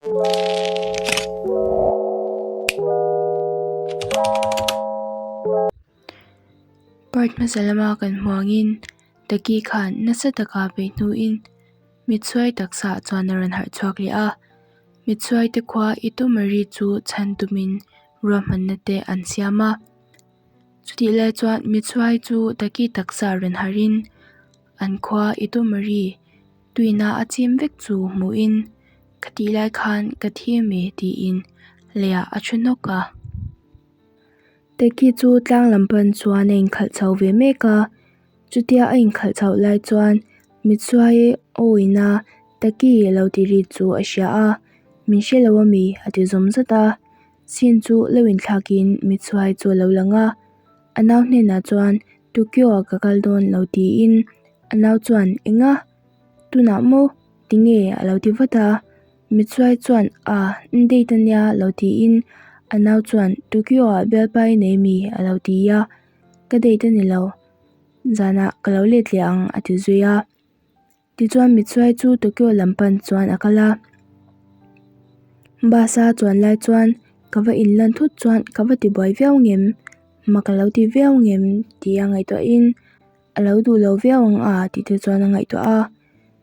Part hmasa lama kan hmuangin Taki khan nasa taka beih hnuin mitsuai taksa chuan a rawn harh chhuak leh a. Mitsuai te khua Itomari chu chhan tumin ruahmanna te an siam a. Chutih lai chuan mitsuai chu Taki taksa rawn harhin an khua Itomari tuina a chim vek chu hmuhin ka tih lai khan ka thi ami tiin leiah a thu hnawk a. Taki chu tlang lam pan chuan a inkhalh chho ve mek a, chutia a inkhalh chhoh lai chuan mitsuai awina Taki a lo ti ri chu a hria a, min hre lo ami a ti zawm zat a, scene chu lo inthlakin mitsuai chu a lo lang a, a nau hnenah chuan Tokyo ah ka kal dawn lo tiin a nau chuan enga tunah maw tinge a lo ti vat a. Mitsuai chuan a n date ania lo tiin a nau chuan Tokyo ah bialpa i nei mi a lo ti a, ka date a ni lo, zanah ka lo let leh ang a ti zui a. Tichuan Mitsuai chu Tokyo lam pan chuan a kal a, bus a chuan lai chuan ka va inlan thut chuan ka va tibuai viau ngem, mak a lo ti viau ngem tia ngaihtuahin A lo duh lo viau ang a tih te chuan a ngaihtuah a.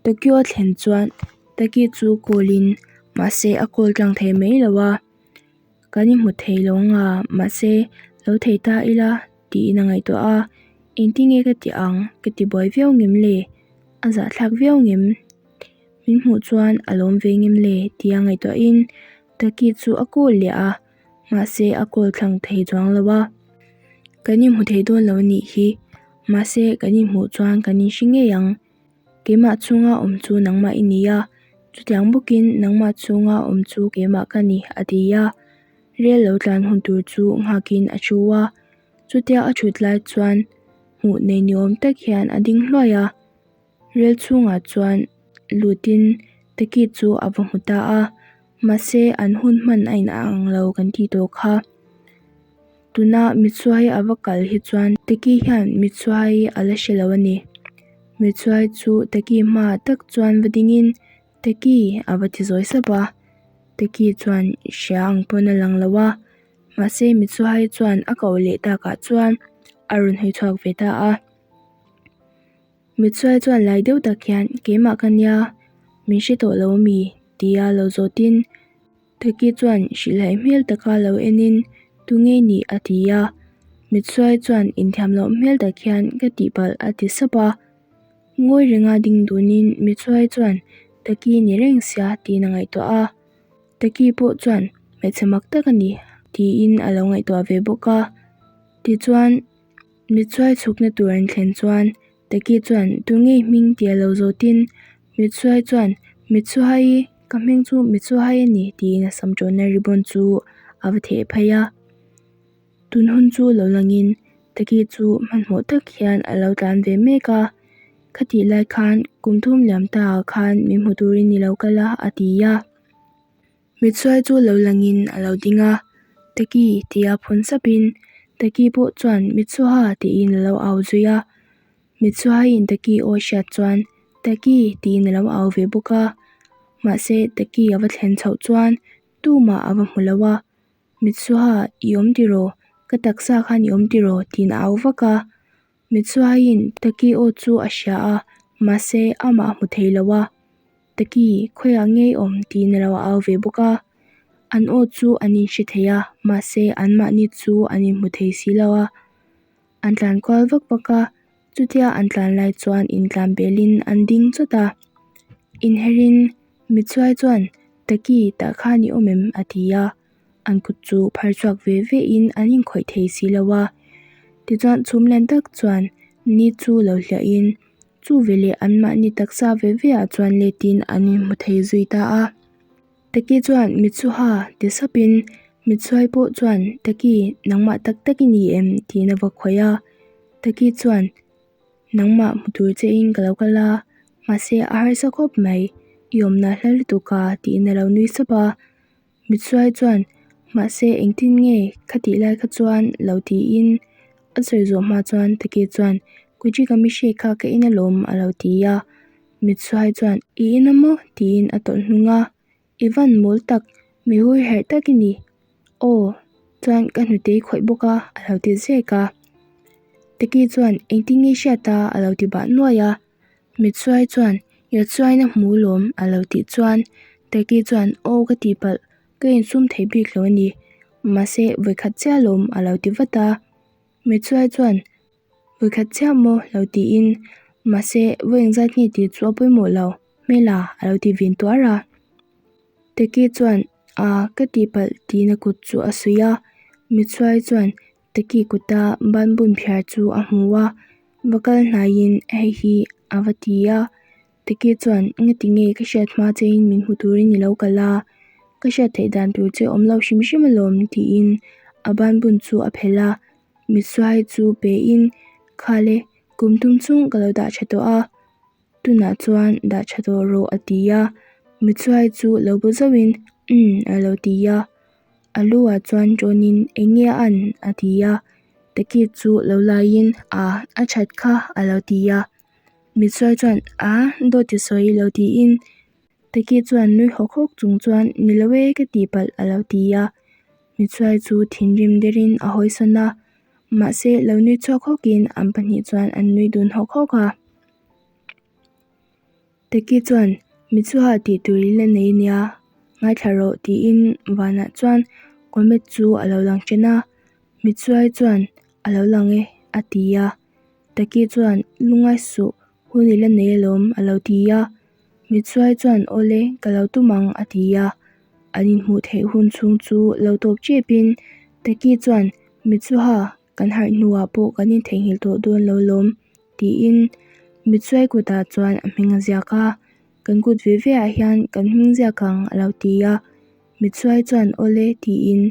Tokyo a thlen chuan Taki chu call in mahse a call tlang thei mai lo a. Kan inhmu thei lo ang a mahse lo thei ta ila tiin a ngaihtuah a. Engtin nge ka tih ang ka ti buai viau ngem le? A zahthlak viau ngem? Min hmuh chuan a lawm ve ngem le tia ngaihtuahin Taki chu a call leh a. Mahse a call thlang thei chuang lo a, kan inhmu thei dawn lo anih hi. Mahse kan inhmuh chuan kan inhre ngei ang. Keimah chhunga awm chu nangmah i ni a, chutiang bawkin nangmah chhunga awm chu keimah ka ni a ti a. Rel lo tlan hun tur chu nghakin a thu a, chutia a thut lai chuan hmuh nei ni awm tak hian a ding hluai a. Rel chhungah chuan lutin Taki chu a va hmu ta a, mahse an hun hman a in ang lo kan tih tawh kha. Tuna Mitsuai a va kal hi chuan Taki hian Mitsuai a la hre lo a ni. Mitsuai chu Taki hmaah tak chuan va dingin Taki a va ti zawi sap a, Taki chuan hria ang pawn a lang lo a, mahse Mitsuai chuan a koh leh takah chuan a rawn hawi chhuak ve ta a. Mitsuai chuan lai deuh tak hian keimah ka nia min hre tawh lo ami tia lo zawtin Taki chuan hrilhhaih hmel taka lo enin tunge nih a ti a, Mitsuai chuan inthiam loh hmel tak hian ka tihpalh a ti sap a, ngawi renga ding dunin Mitsuai chuan Taki ni reng sia tiin a ngaihtuah a, Taki pawh chuan hmeichhe mak tak a ni tiin a lo ngaihtuah ve bawk a, tichuan. Mitsuai chhukna tur an thlen chuan Taki chuan tunge i hming tia lo zawtin Mitsuai chuan Mitsuhai ka hming chu Mitsuhai a ni tiin a sam tawnna ribbon chu a va theh phei a. Tun hun chu lo langin Taki chu hmanhmawh tak hian a lo tlan ve mek a, khatih lai khan kum thum liam ta ah khan min hmu turin i lo kal a a ti a. Mitsuai chu lo langin a lo ding a, Taki tia phun sapin Taki pawh chuan Mitsuha tiin a lo au zui a. Mitsuhaiin Taki aw hriat chuan Taki tiin a lo au ve bawk a. Mahse Taki a va thlen chhoh chuan tumah a va hmu lo a, Mitsuha i awm tiraw? Ka taksa khan i awm tiraw? tiin a au vak a. Mitsuhaiin Taki aw chu a hria a, mahse amah a hmu thei lo a. Taki, khawiah ngei awm tiin a lo au ve bawk a. An aw chu an inhre thei a, mahse anmahni chu an inhmu thei si lo a. An tlan kual vak vak a, chutia an tlan lai chuan intlan belin an ding chawt a. Inherin Mitsuai chuan, Taki, tah khan i awm em? a ti a. An kut chu phar chhuak ve ve in an inkhawih thei si lo a. Tichuan chhum lian tak chuan ni chu lo hliah in chu veleh anmahni taksa ve ve ah chuan let in an inhmu thei zui ta a. Taki chuan Mitsuha ti sap in Mitsuai pawh chuan Taki nangmah tak tak i ni em tiin a va khawih a. Taki chuan Nangmah hmu tur che in ka lo kal a, mahse a harsa khawp mai, i awmna hla lutuk a tiin a lo nui sap a. Mitsuai chuan, Mahse engtin nge khatih lai kha chuan lo tiin a sawi zawh hma chuan Taki chuan, Kuji ka mihri kha ka in alawm a lo ti a. Mitsuai chuan, I in a maw? tiin a tawlh hnung a. I van mawl tak, mi hui herh tak i ni. Aw, chuan ka hnute i khawih bawk a, a lo ti zek a. Teki chuan engtin nge i hriat a, a lo ti bah nuai a. Mitsuai chuan Yatsuaina hmu lawm a lo tih chuan Teki chuan aw ka tihpalh, ka insum thei bik lo a ni. Mahse vawikhat chiah lawm a lo ti vat a. Mitsuai chuan Vawikhat chiah maw lo tiin mahse vawi engzat nge tih chu a pawimawh lo, hmela a lo ti vin tuar a. Teki chuan a ka tihpalh tiin a kut chu a suih a, Mitsuai chuan Teki kuta banbun phiar chu a hmu a, va kal hnaiin hei hi a va ti a. Teki chuan ngati nge ka hriat hma chein min hmu turin i lo kal a, ka hriat theih dan tur che awm lo hrim hrim alawm tiin a banbun chu a phelh a. Mitsuai chu pein Khale, kum tum chung ka lo dah tha tawh a, tunah chuan dah tha tawh rawh a ti a. Mitsuai chu lo bu zauhin Umm a lo ti a. A lu ah chuan ṭawnin Eng nge a an? a ti a. Taki chu lo laiin A, a that kha a lo ti a. Mitsuai chuan A, dawt i sawi lo tiin Taki chuan nui hawk hawk chung chuan Ni lo e ka tih palh a lo ti a. Mitsuai chu thinrim derin a hawisawn a, mahse lo nui chhuak hawkin an pahnih chuan an nui dun hawk hawk a. Taki chuan Mitsuha tih tur i la nei nia, ngaithla rawh tiin vanah chuan comet chu a lo lang ṭhen a. Mitsuai chuan a lo lang e a ti a. Taki chuan lungngai suh hun i la nei alawm a lo ti a. Mitsuai chuan awle ka lo tum ang a ti a. An inhmuh theih hun chhung chu lo tawp ṭepin Taki chuan Mitsuha kan harh hnuah pawh kan intheihnghilh tawh dawn lo lawm tiin Mitsuai kutah chuan a hming a ziak a. Kan kut ve ve ah hian kan hming ziak ang a lo ti a. Mitsuai chuan awle tiin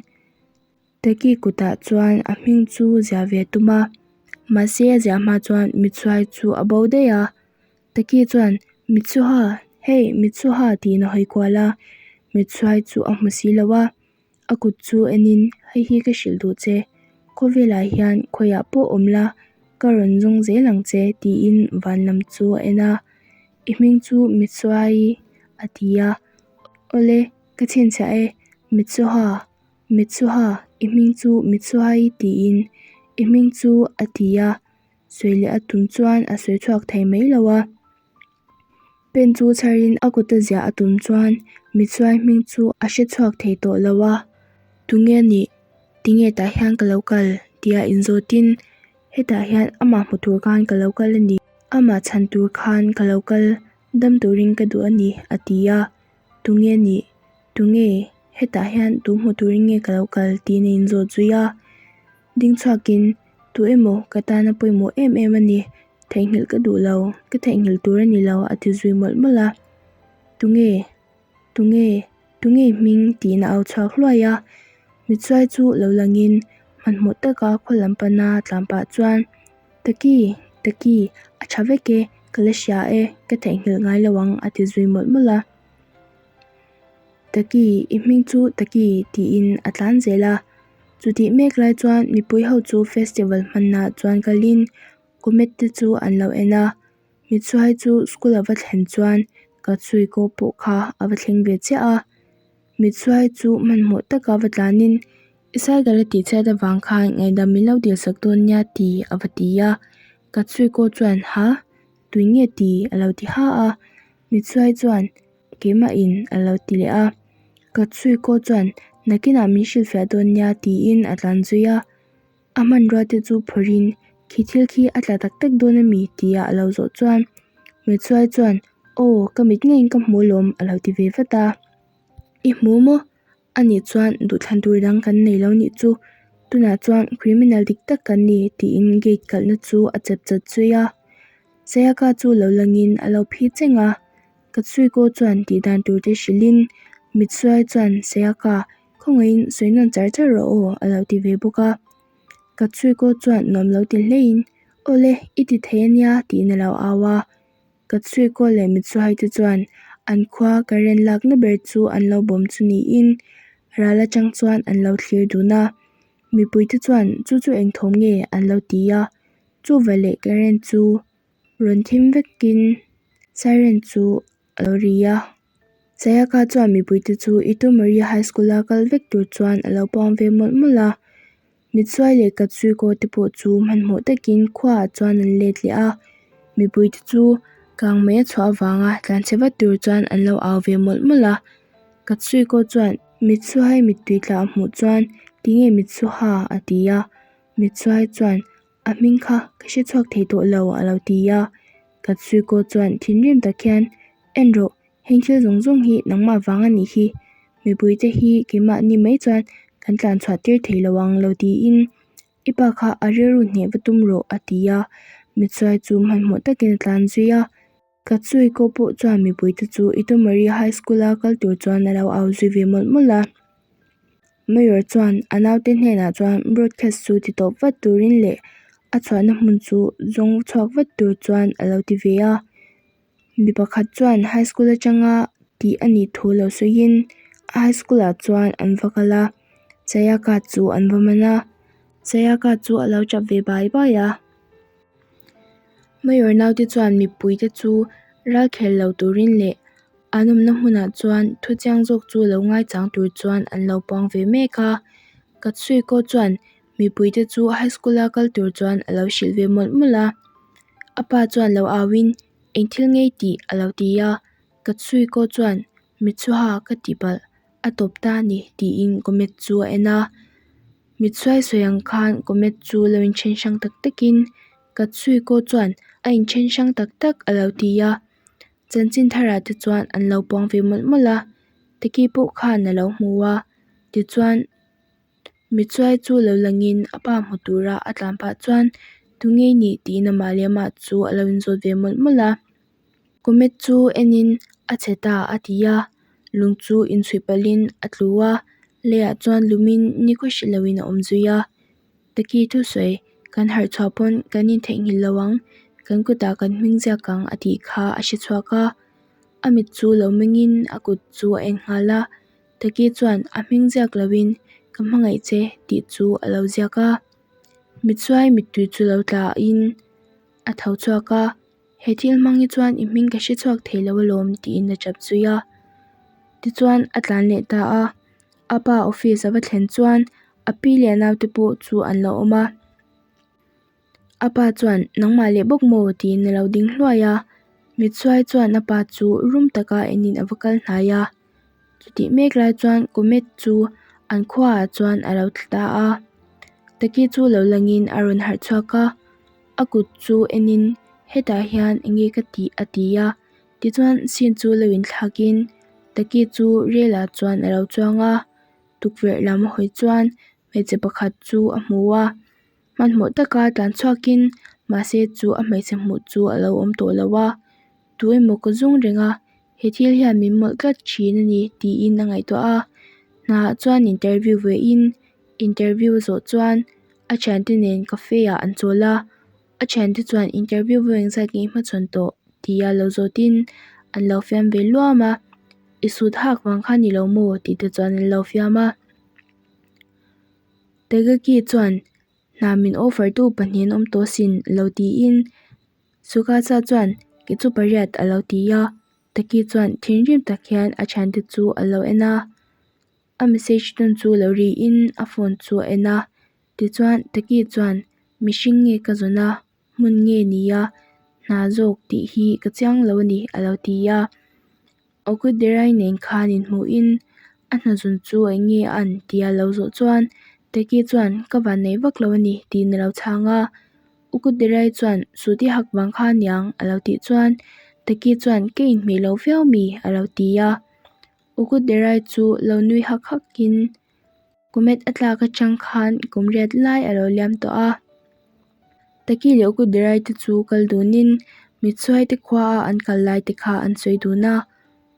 Taki kutah chuan a hming chu ziah ve a tum a, mahse a ziah hma chuan Mitsuai chu a bo daih a. Taki chuan, Mitsuha, hei Mitsuha tiin a hawi kual a, Mitsuai chu a hmu si lo a, a kut chu enin hei hi ka hrilh duh che, khawvelah hian khawiah pawh awm la, ka rawn zawng zel ang che tiin van lam chu a en a, I hming chu Mitsuai a ti a, Awle, ka chhinchhiah e, Mitsuha. Mitsuha, i hming chu Mitsuhai tiin i hming chu a ti a, sawi leh a tum chuan a sawi chhuak thei mai lo a. Pen chu chharin a kuta ziah a tum chuan Mitsuhai hming chu a hre chhuak thei tawh lo a, Tunge nih? Tinge tah hian ka lo kal? tia inzawtin hetah hian amah hmu tur khan ka lo kal a ni, amah chhan tur khan ka lo kal dam turin ka duh a ni a ti a. Tunge nih? Tunge? Hetah hian tu hmu turin nge ka lo kal tiin a inzawt zui a. Ding chhuakin, Tu emaw ka tana pawimawh em em a ni, theihnghilh ka duh lo, ka theihnghilh tur a ni lo a ti zui mawlh mawlh a. Tunge? Tunge? Tunge i hming? tiin a au chhuak hluai a. Mitsuai chu lo langin hmanhmawh taka khaw lam pana tlan pah chuan, Taki! Taki! A tha vek e, ka la hria e, ka theihnghilh ngai lo ang a ti zui mawlh mawlh a. Taki, i hming chu Taki tiin a tlan zel a. Chutih mek lai chuan mipui ho chu festival hmannaah chuan kalin comet te chu an lo en a. Mitsuhai chu school a va thlen chuan Katsuiko pawh kha a va thleng ve chiah a. Mitsuhai chu hmanhmawh taka va tlanin i cycle a tihchhiat avang khan ngaihdam min lo dilsak dawn nia ti a va ti a. Katsuiko chuan ha? Tui nge ti? a lo ti ha a. Mitsuhai chuan Keimahin a lo ti leh a, Katsuiko chuan nakinah min hrilhfiah dawn nia tiin a tlan zui a, a hmanrua te chu phawrhin khi thil khi a tla tak tak dawn a mi tia a lo zawh chuan Mitsuai chuan aw ka mit ngeiin ka hmu alawm a lo ti ve vat a, I hmu maw? Anih chuan duhthlan tur dang kan nei lo nih chu tunah chuan criminal dik tak kan ni tiin gate kalhna chu a chep chat zui a, Sayaka chu lo langin a lo phi cheng a. Katsuiko chuan tih dan tur te hrilhin Mitsuai chuan Sayaka khawngaihin sawi nawn char char rawh aw a lo ti ve bawk a. Katsuiko chuan nuam lo ti hlein Awle i ti thei ania tiin a lo au a. Katsuiko leh Mitsuhai te chuan an khua current lakna ber chu an lo bawm chu niin ral atang chuan an lo thlir dun a. Mipui te chuan chu chu eng thawm nge an lo ti a. Chuveleh current chu rawn thim vekin siren chu a lo ri a. Sayaka chuan mipuite chu Itomori High School-a kal vek tur chuan a lo puang ve mawlh mawlh a. Mitsuai leh Katsuiko te pawh chu hmanhmawh takin khuaah chuan an let leh a, mipuite chu kangmei a chhuah avanga tlanchhe vat tur chuan an lo au ve mawlh mawlh a. Katsuiko chuan Mitsuai mittui tla a hmuh chuan Tinge Mitsuha? a ti a, Mitsuai chuan A hming kha ka hre chhuak thei tawh lo a lo ti a. Katsuiko chuan thinrim tak hian En rawh, Heng thil zawng zawng hi nangmah vang a nih hi, mipuite hi keimahni mai chuan kan tlan chhuah tir thei lo ang lo tiin i pa kha a rilru hneh va tum rawh a ti a, mitsuai chu hmanhmawh takin a tlan zui a. Katsuiko pawh chuan mipuite chu Itomori High School-a kal tur chuan a lo au zui ve mawlh mawlh a. Mayor chuan a naute hnenah chuan broadcast chu ti tawp vat turin leh a chhuahna hmun chu zawng chhuak vat tur chuan a lo ti ve a. Mi pakhat chuan high school atanga tih a nih thu lo sawiin high school ah chuan an va kal a Sayaka chu an va man a Sayaka chu a lo tap ve bai bai a. Mayor naute chuan mipui te chu ral khel lo turin leh an awmna hmunah chuan thu chiang zawk chu lo ngaichang tur chuan an lo puang ve mek a Katsuiko chuan mipui te chu high school a kal tur chuan a lo hrilh ve mawlh mawlh a. A pa chuan lo auin eng thil ngei tih a lo ti a, Katsuiko chuan Mitsuha ka tih palh a tawp ta a ni tiin comet chu a en a. Mitsuai sawi ang khan comet chu lo inthen hrang tak takin Katsuiko chuan a inthen hrang tak tak a lo ti a. Chanchin tharah te chuan an lo puang ve mawlh mawlh a, Teki pawh khan a lo hmu a, tichuan. Mitsuai chu lo langin a pa hmu tura a tlan pah chuan tunge i nih tiin amah leh amah chu a lo inzawt ve mawlh mawlh a. Comet chu enin a chhe ta a ti a, lung chu inchhuih palhin a tlu a, leiah chuan lumin nikhaw hre loin a awm zui a. Taki thusawi kan harh chhuah pawn kan intheihnghilh lo ang, kan kutah kan hming ziak ang a tih kha a hre chhuak a. A mit chu lo mengin a kut chu a en nghal a. Taki chuan a hming ziak loin ka hmangaih che tih chu a lo ziak a. Mitsuai mittui chu lo tlahin a tho chhuak a, he thil hmang hi chuan i hming ka hre chhuak thei lo alawm tiin a tap zui a. Tichuan a tlan leh ta a, a pa office a va thlen chuan a pi leh a naute pawh chu an lo awm a. A pa chuan nangmah leh bawk maw tiin a lo ding hluai a, mitsuai chuan a pa chu rum taka enin a va kal hnai a. Chutih mek lai chuan comet chu an khuaah chuan a lo thla ta a, Taki chu lo langin a rawn harh chhuak a, a kut chu enin hetah hian enge ka tih a ti a, tichuan scene chu lo inthlakin Taki chu rel ah chuan a lo chuang a, tukverh lam a hawi chuan hmeichhe pakhat chu a hmu a. Hmanhmawh taka tlan chhuakin mahse chu a hmeichhe hmuh chu a lo awm tawh lo a, tu emaw ka zung reng a, he thil hian min mawlh tlat thin a ni tiin a ngaihtuah a. Hnaah chuan interview ve in interview a zawh chuan a thiante nen cafe ah an chawl a, a thiante chuan interview vawi engzat nge i hmachhawn tawh tia lo zawtin an lo fiam ve luam a, i sut hak vang kha ni lo maw tih te chuan an lo fiam a. Tagaki chuan hna min offer tu pahnih an awm tawh asin lo tiin Sukasa chuan ke chu pariat a lo ti a, Taki chuan thinrim tak hian a thiante chu a lo en a, a message tawn chu lo ri in a phone chu a en a, tichuan Taki chuan mihring nge ka zawn a hmun nge ni a hna zawk tih hi ka chiang lo a ni a lo ti a. Okuderai nen khan inhmuhin a hna zun chu eng nge a an tia lo zawh chuan Taki chuan ka van nei vak lo a ni tiin a lo chhang a. Ukuderai chuan suti hak vang kha aniang a lo tih chuan Taki chuan ka inhmeh lo viau mi a lo ti a. Ukuderai chu lo nui hak hakin Comet a tlak atang khan kum riat lai a lo liam tawh a. Taki leh Ukuderai te chu kal dunin mitsuai te khua a an kal lai te kha an sawi dun a.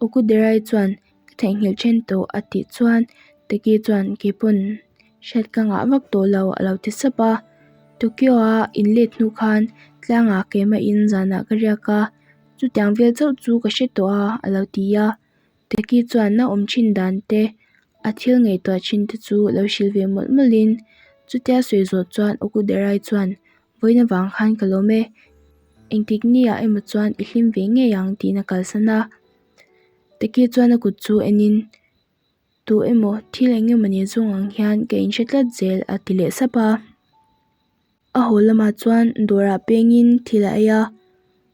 Ukuderai chuan ka theihnghilh then tawh a tih chuan Taki chuan keipawn hriat ka ngah vak tawh lo a lo ti sap a. Tokyo a in let hnu khan tlangah keimah in zanah ka riak a, chutiang vel chauh chu ka hre tawh a a lo ti a. Taki chuan a awm thin dan te, a thil ngaihtuah thin te chu lo hrilh ve mawlh mawlhin chutia sawi zawh chuan Okuderai chuan vawiin avang khan ka lawm e, engtik ni ah emaw chuan i hlim ve ngei ang tiin a kalsan a. Taki chuan a kut chu enin, Tu emaw thil eng emawni zawng ang hian ka inhre tlat zel a ti leh sap a. A haw lamah chuan dawrah pengin thil a ei a,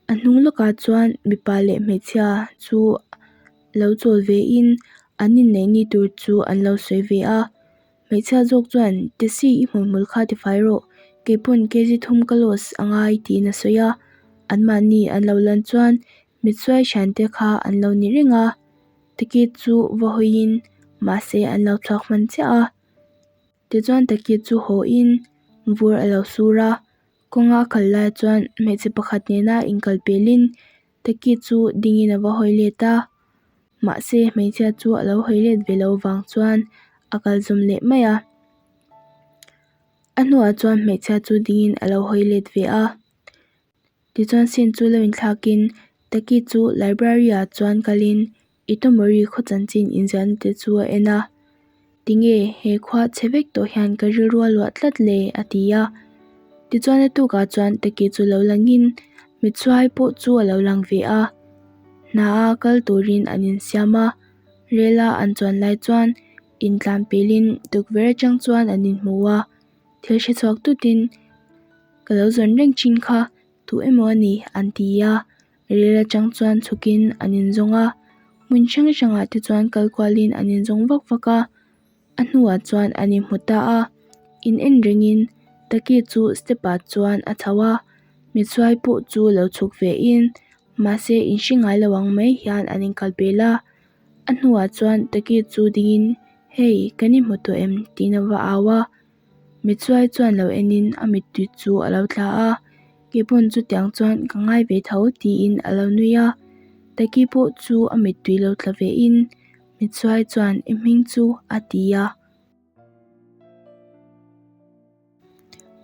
a hnung lawkah chuan mipa leh hmeichhia chu lo chawl vein an inneih ni tur chu an lo sawi ve a. Hmeichhia zawk chuan Tessy i hmuihmul kha tifai rawh, keipawn kg thum ka loss a ngai tiin a sawi a, anmahni an lo lan chuan mitsuai thiante kha an lo ni reng a, Taki chu va hawiin mahse an lo chhuak hman chiah a. Tichuan Taki chu haw in vur a lo sur a, kawnga a kal lai chuan hmeichhe pakhat nena inkal pelin Taki chu dingin a va hawi let a, mahse hmeichhia chu a lo hawi let ve lo vang chuan a kal zawm leh mai a. A hnuah chuan hmeichhia chu dingin a lo hawi let ve a. Tichuan scene chu lo inthlakin Taki chu library ah chuan kalin Itomori khaw chanchin inziahna te chu a en a, Tinge he khua chhe vek tawh hian ka rilru a luah tlat le? a ti a. Tichuan a tukah chuan Taki chu lo langin mitsuai pawh chu a lo lang ve a, hna a kal turin an insiam a, rel a an chuan lai chuan intlan pelin tukverh atang chuan an inhmu a, thil hrechhuak tutin ka lo zawn reng thin kha tu emaw a ni an ti a, rel atang chuan chhukin an inzawng a, hmun hrang hrangah te chuan kal kualin an inzawng vak vak a, a hnuah chuan an inhmu ta a, in en rengin Taki chu step ah chuan a chho a, mitsuai pawh chu lo chhuk ve in mahse in hre ngai lo ang mai hian an inkal pel a, a hnuah chuan Taki chu dingin hei kan inhmu tawh em tiin a va au a. Mitsuai chuan lo enin a mittui chu a lo tla a, keipawn chutiang chuan ka ngai ve tho tiin a lo nui a. Taki pawh chu a mittui lo tla vein Mitsuai chuan i hming chu a ti a.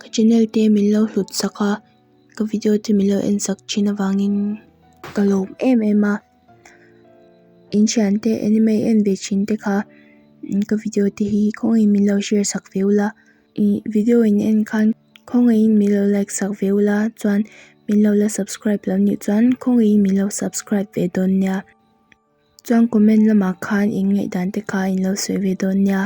Ka channel te min lo hlut sak a, ka video te min lo en sak thin avangin ka lawm em em a. In thiante anime en ve thin te kha ka video te hi khawngaihin min lo share sak ve ula ih video in en khan khawngaihin min lo like sak ve ula chuan min lo la subscribe lo nih chuan khawngaihin min lo subscribe ve dawn nia chuan comment lamah khan in ngaihdan te kha in lo sawi ve dawn nia.